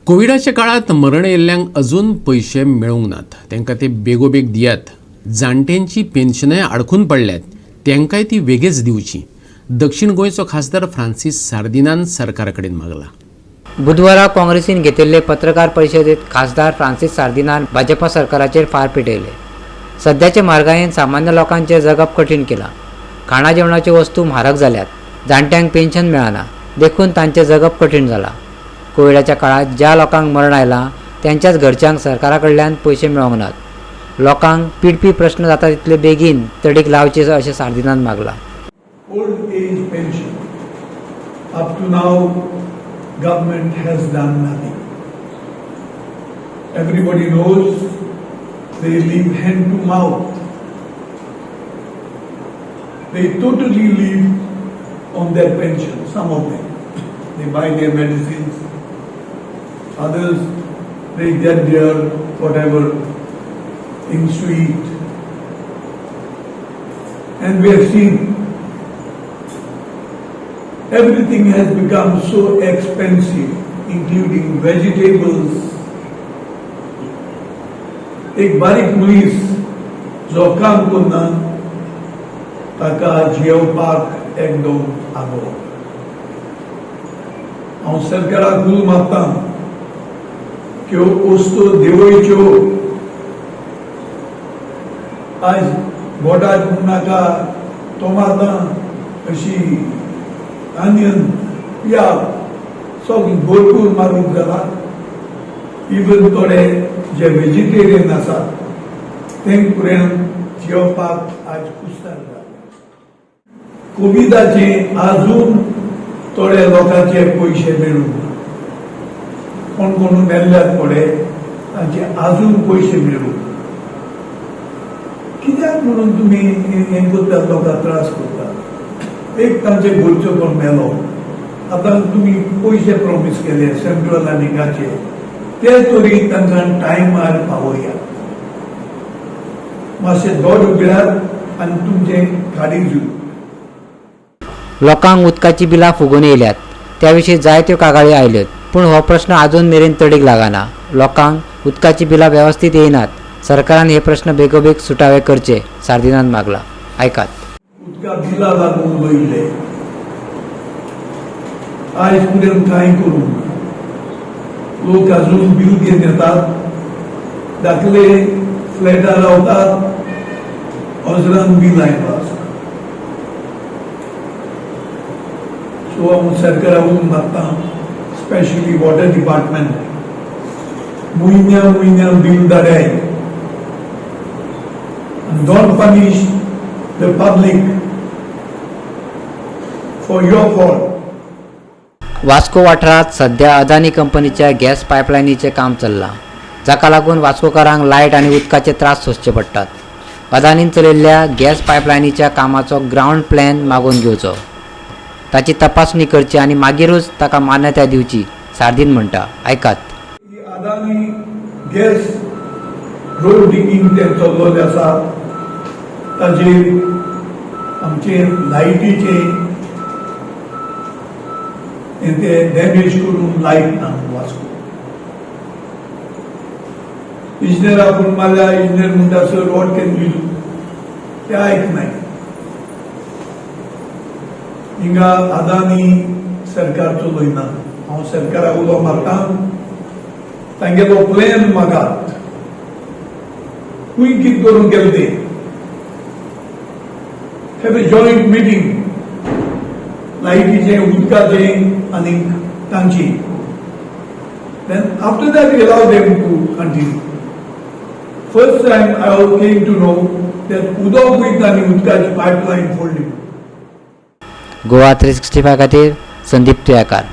कोविडाच्या काळात मरण येयल्ल्यांक अजून पयशे मेळूंक नात. तांकां ते बेगोबेग दियात. जाणट्यांची पेन्शनाय आडखून पडल्यात, तांकांय ती वेगेच दिवची. दक्षिण गोंयचो खासदार फ्रांसीस सार्दिनान सरकारा कडेन मागला. बुधवारा काँग्रेसीन घेतिल्ले पत्रकार परिशदेत खासदार फ्रांसीस सार्दिनान भाजपा सरकाराचेर फार पेटयले. सद्याचे म्हारगायेन सामान्य लोकांचें जगप कठीण केलां. खाणा जेवणाच्यो वस्तू म्हारग जाल्यात. जाणट्यांक पेन्शन मेळना, देखून तांचें जगप कठीण जालां. कोविडाच्या काळात ज्या लोकांक मरण आयलां त्यांच्याच घरच्यांक सरकारा कडल्यान पयशे मेळोंक नात. लोकांक पिडपी प्रश्न जाता तितले बेगीन तडीक लावचे अशें सार्दिनान मागलां. Old age pension. Up to now, government has done nothing. Everybody knows they live hand to mouth. They totally live on their pension, some of them. They buy their medicines, others, they get their whatever things to eat. And we have seen everything has become so expensive, including vegetables. एक बारीक मनीस जो काम करना, ताका जियेवपाक एकदम आगो. हांव सरकाराक उलो मारता त्यो वस्तू देंवयच्यो. आयज बोटाक नाका, टोमाटां अशी, आनियन, प्याज सगळें भरपूर म्हारग जाला. इवन थोडे जे वेजिटेरियन आसात तेंक पर्यंत जेवपाक आज कुस्तार जाला. कोविडाचे अजून थोडे लोकांचे पयशे मेळूंक ना. कोण कोण मेल्ल्यात थोडे, तांचे अजून पयशे मेळूंक ना. कित्याक म्हणून तुमी हें करतात, लोकांक त्रास करतात? एक तांचे घरचो कोण मेलो, आतां तुमी पयशे प्रॉमीस केले सेंट्रल आनी गाचे, ते तरी तांकां टायमार पावया. मातशें दोळे उगडात आनी तुमचें काडीक जुळू. लोकांक उदकाची बिलां फुगून येयल्यात. त्या विशीं जायत्यो कागाळी आयल्यो, पूण हो प्रश्न अजून मेरेन तडीक लागना. लोकांक उदकाची बिलां वेवस्थीत येयनात. सरकारान हे प्रश्न बेगोबेग सुटावे करचे, सार्दिनान मागला. आयकात. उदका बिलां लागून वयले आयज पर्यंत कांय करूंक ना. लोक अजून बील घेवन येतात. धाकले फ्लॅटार रावतात, हजरान बील आयलो आसा. सो हांव सरकारा उलो मारता, स्पेशली वॉटर डिपार्टमेंट, म्हयन्या म्हयन्या bill धाडाय and don't punish the public for your fault. Vasco वाठारांत सध्या अदानी कंपनीच्या गॅस पायपलायनीचें काम चल्लां, जाका लागून वास्कोकारांक लायट आनी उदकाचे त्रास सोंसचे पडटात. अदानीन चलयल्ल्या गॅस पायपलायनीच्या कामाचो ग्रावंड प्लॅन मागोवन घेवचो, ताची तपासणी करची आनी मागीरूच ताका मान्यताय दिवची, सार्दीन म्हणटा. आयकात. ही अदानी गॅस रोड डिगींग तें चल्लोलें आसा, ताजेर आमचे लायटीचे हें ते डॅमेज करून लायट ना वास्को. इंजिनियरा फोन मारल्यार इंजिनियर म्हणटा, "Sir, what can we do?" ते आयकनाय. हिंगा अदानी सरकार चलयना. हांव सरकाराक उलो मारता, तांगेलो प्लॅन मागात, खंय कितें करूंक गेले ते. Have a joint meeting, लायटीचें, उदकाचें आनी तांची. Then after that, we allow them to continue. First time I came to know that उदक वयता आनी उदकाची पायपलायन फोडली. गोवा 365 खातीर संदीप तुयाकार.